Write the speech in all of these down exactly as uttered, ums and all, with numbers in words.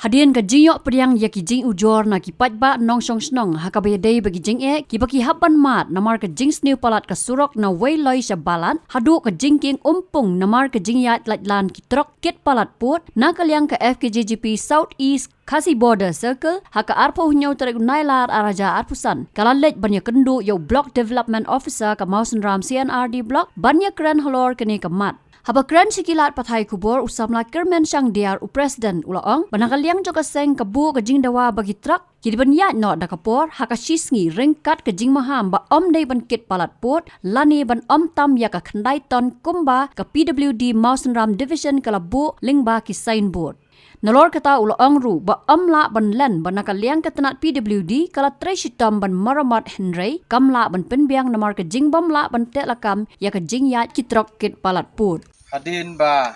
Hadien ka jingïoh pdiang ïa ki jingujor na ki paidbah nongshong shnong ha kaba ïadei bad ki jingeh kiba ki hap ban mad namar ka jingsniew palat ka surok na Weiloi sha Balat haduh ka jingkieng Umpung namar ka jingïaid laitlan ki trok kit palat pud, na ka liang ka F K J G P South East Khasi Border Circle, ha ka arphew hynñiew tarik u Nailar arhajar arphew san, ka la leit ban ïakynduh ïa u Block Development Officer ka Mawsynram C and R D Block ban ïakren halor kane ka mat. Haba kren sha ki lad pathai khubor, u samla Kyrmen Shangdiar, u President, u la ong ba na ka liang jong ka seng ka buh ka jingdawa ba ki trok ki dei ban ïaid noh da ka por ha ka shi sngi ryngkat ka jingmaham ba ym dei ban kit palat pud lane ban ym tam ïa ka khyndai ton kumba ka P W D Mawsynram Division ka la buh lyngba ki signboard. Nalor kata u la ong ruh ba ym lah ban len ba na ka liang ka tnat P W D ka la trei shitom ban maramot, hynrei kam lah ban pynbiang namar ka jingbym lah ban teh lakam ïa ka jingïaid ki trok kit palat pud. Hadien ba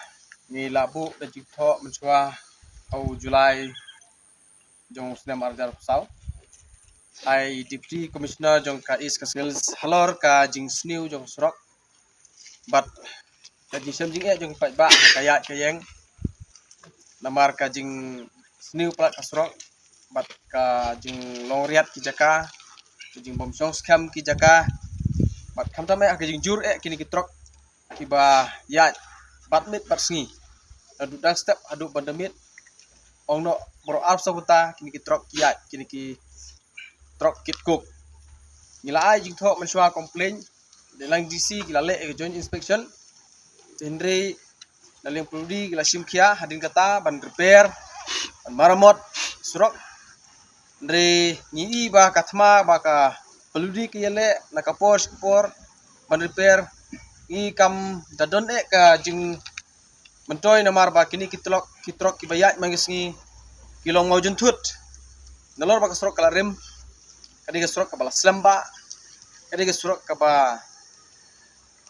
ngi la buh da jingthoh mynshuwa ha u July jong u snem arhajar arphew saw, ai Deputy Commissioner jong ka East Khasi Hills halor ka jingsniew jong surok. Bad ka jingshem jingeh jong ki paidbah ha ka ïaid ka ïeng namar ka jingsniew palat ka surok bad ka jinglong riat ki jaka, ka jingbym shong skhem ki jaka. Bad khamtam eh ha ka jingjur eh kine ki trok kiba ïaid bad miet bad sngi, naduh dang step haduh ban da miet, ong noh baroh arphew saw kynta kine ki trok ki ïaid, kine ki trok kit kuk. Ngi la ai jingthoh mynshuwa complaint, dei lang D C ki la leh ka joint inspection. Hynrei na liang P W D ki la shim khia hadien kata ban repair, ban maramot surok. Hynrei ngi i ba ka thma ba ka P W D ki ïaleh na ka por sha ka por ban repair, ngi kam da don eh ka jing myntoi namar ba kine ki trok, ki trok kiba ïaid man ka sngi ki long mawjynthut. Nalor ba ka surok ka la rim, ka dei ka surok kaba la slem ba, ka dei ka surok kaba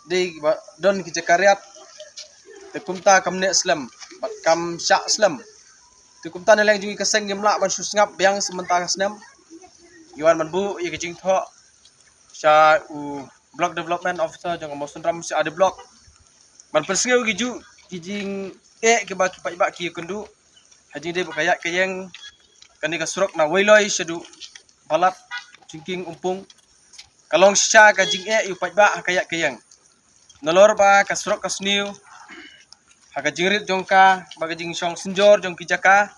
dei ba don ki jaka riat. Te kumta kam neh slem bad kam shah slem. Te kumta na liang jong ngi ka seng ngim lah ban shu sngap biang sa mynta ka snem. Ngi wan ban buh ïa ka jingthoh sha u Block Development Officer jong ka Mawsynram C R D Block ban pynsngew ki juh ki jingeh kiba ki paidbah ki ïakynduh ha jingdei bad ka ïaid ka ïeng kane ka surok na Weiloi shaduh Balat, jingkieng Umpung. Ka long shisha ka jingeh ïa u paidbah ha ka ïaid ka ïeng. Nalor ba ka surok ka sniew, ha ka jingrit jong ka, ba ka jingshong synjor jong ki jaka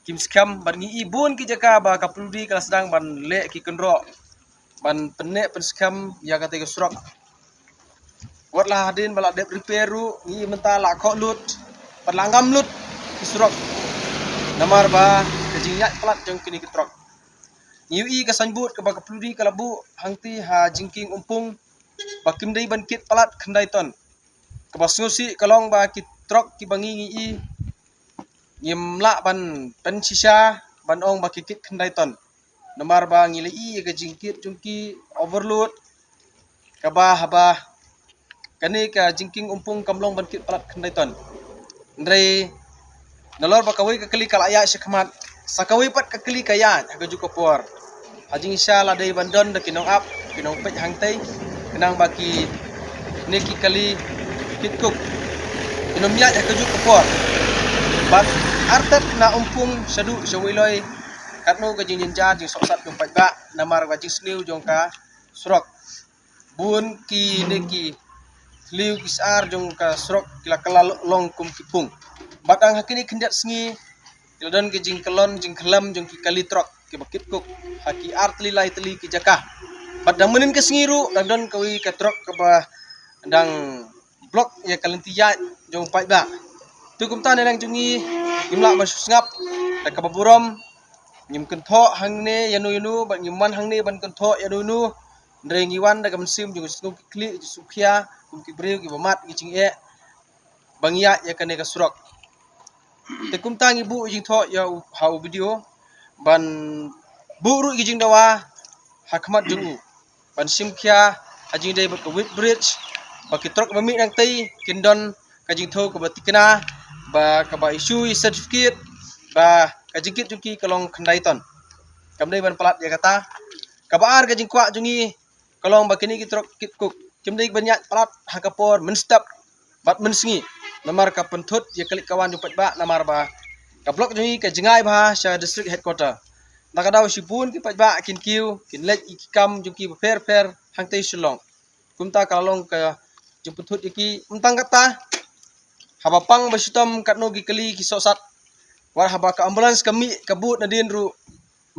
kim skhem, bad ngi i bun ki jaka ba ka P W D ka la sdang ban leh ki kynroh ban pynneh pynskhem ïa katei ka surok. Wat la hadien ba la dep repair ruh, ngi i mynta la khoh lut bad la ngam lut ki surok namar ba ka jingïaid palat jong kine ki trok. Ngi ïohi ka signboard kaba ka P W D ka la buh hangtei ha jingkieng Umpung ba kim dei ban kit palat khyndai ton. Kaba sngewsih ka long ba ki trok kiba ngi ngi i ngim lah ban pynshisha ban ong ba ki kit khyndai ton. Namar ba ngi la i ïa ka jingkit jong ki overload, kaba haba kane ka jingkieng Umpung kam long ban kit palat khyndai ton. Hynrei nalor ba kawei ka kali ka la ïaid shakhmat, sa kawei pat ka kali ka ïaid ha kajuh ka por. Ha jingshisha la dei ban don da ki nongap, ki nongpeit hangtei, khnang ba kine ki kali kit kuk kin ym ïaid ha kajuh ka por. Bad artat na Umpung shaduh sha Weiloi, katno ka jingjynjar jingsohsat jong paidbah namar ka jingsniew jong ka surok. Bun kine ki thliew ki sar jong ka surok ki la kylla long kum ki pung. Bad dang ha kine khyndiat sngi ki la don ki jingkyllon jingkhyllem jong ki kali trok kiba kit kuk ha ki ar tylli lai tylli ki jaka. Bad dang mynnin ka sngi ruh dang don kawei ka trok kaba dang block ïa ka lynti ïaid jong paidbah. Te kumta na liang jong ngi ngim lah ban shu sngap da kaba burom, ngim kynthoh hangne ïano ïano bad ngim wan hangne ban kynthoh ïano ïano. Hynrei ngi wan da ka mynsiem jong ka jingsngewkhia, jingsngewkhia kum ki briew kiba mad ki jingeh ba ngi ïaid ïa kane ka surok. Te kumta ngi buh jingthoh ïa u ha u B D O ban buh ruh ki jingdawa ha khmat jong u ban shim khia ha jingdei bad ka weight bridge ba ki trok ba mih nangtei kin don ka jingthew kaba tikna ba kaba issue ïa certificate ba ka jingkit jong ki ka long khyndai ton. Kam dei ban palat ïa kata. Kaba ar ka jingkwah jong ngi ka long ba kine ki trok kit kuk kim dei ban ïaid palat ha ka por mynstep bad mynsngi namar ka pynthut ïa ka leit ka wan jong paidbah namar ba Ka block jong ngi ka jngai bha sha district headquarter. Na ka daw shibun ki paidbah kin kiew, kin leit ïa ki kam jong ki bapher bapher hangtei Shillong. Kumta ka la long ka jingpynthut ïa ki. Ym tang kata, haba pang ba shitom katno ki kali ki sohsat. Wat haba ka ambulance ka mih ka bud nadien ruh,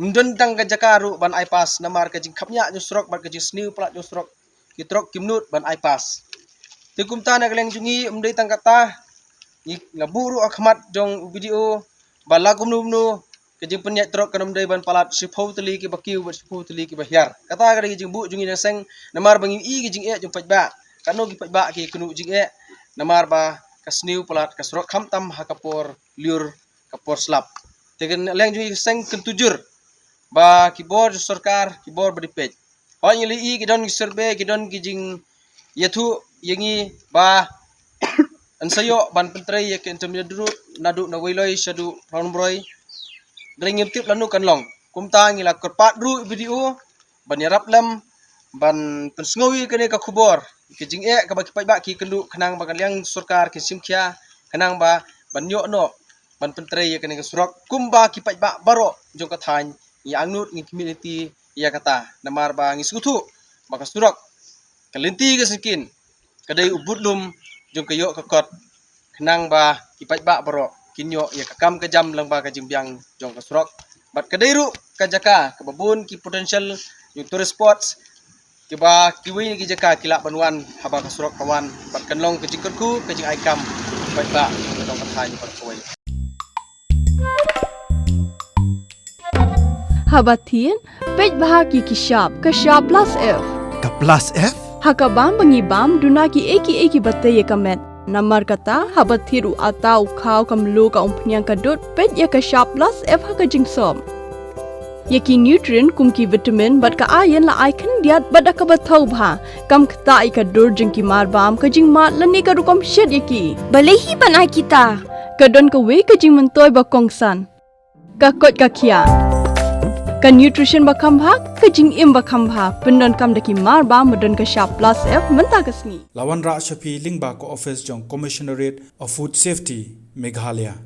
ym don tang ka jaka ruh ban ai pass namar ka jingkhapngiah jong surok bad ka jingsniew palat jong surok. Ki trok kim nud ban ai pass. Te kumta na ka liang jong ngi ym dei tang kata, ngi nga buh ruh ha khmat jong u B D O ba la kumno kumno ka jingpynïaid trok kan ym dei ban palat shiphew tylli kiba kiew bad shiphew tylli kiba hiar. Kata ka dei ka jingbuh jong ngi na seng namar ba ngi i ka jingeh jong paidbah. Katno ki paidbah ki kynnoh jingeh namar ba ka sniew palat ka surok khamtam ha ka por lyiur ka por slap. Te ka liang jong ngi ka seng kan tujur ba ki bor jong sorkar, ki bor ba dei peit. Hooid ngi la i ki don ki survey, ki don ki jingïathuh ïa ngi ba yn sa ïoh ban pyntrei ïa ka intermediate road naduh na Weiloi shaduh Phrawnbroi. Hynrei ngim tip lano kan long. Kumta ngi la kyrpad ruh ïa u B D O ban ïarap lem ban pynsngew ïa kane ka khubor, ka jingeh kaba ki paidbah ki kynduh khnang ba ka liang sorkar kin shim khia khnang ba ban ïoh noh ban pyntrei ïa kane ka surok kumba ki paidbah baroh jong ka thaiñ. Ngi angnud ngi community ïa kata namar ba ngi sngewthuh ba ka surok ka lynti ka syngkien ka dei u budlum jong ka ïoh ka kot khnang ba ki paidbah baroh kin ïoh ïa ka kam ka jam lyngba ka jingbiang jong ka surok. Bad ka dei ruh ka jaka kaba bun ki potential jong tourist spots kiba kiwei na ki jaka ki lah ban wan haba ka surok ka wan bad kan long ka jingkyrkhu ka jingai kam bad ba ka dong ka thaiñ bad kawei. Haba thied, peit bha ki ki shap, ka shap plus F. Ka plus F? Ha ka bam ba ngi bam, duna ki ei ki ei kiba tei ïa ka met. Namar kata, haba thied u atta u khaw ka mluh ka umphniang ka dud, peit ïa ka shap plus F ha ka jingsop. Ïa ki nutrient kum ki vitamin bad ka iron la ai khyndiat bad da kaba thaw bha. Kam ktah ïa ka dur jong ki marbam, ka jingmad lane ka rukom shet ïa ki. Balei hi ban ai kita? Ka don kawei ka jingmyntoi ba kongsan. Ka koit ka khiah. Ka nutrition ba kham bha, ka jingim ba kham bha, pyndonkam da ki marbam ba don ka shap plus F mynta ka sngi. La wanrah sha phi lyngba ka office jong Commissionerate of Food Safety, Meghalaya.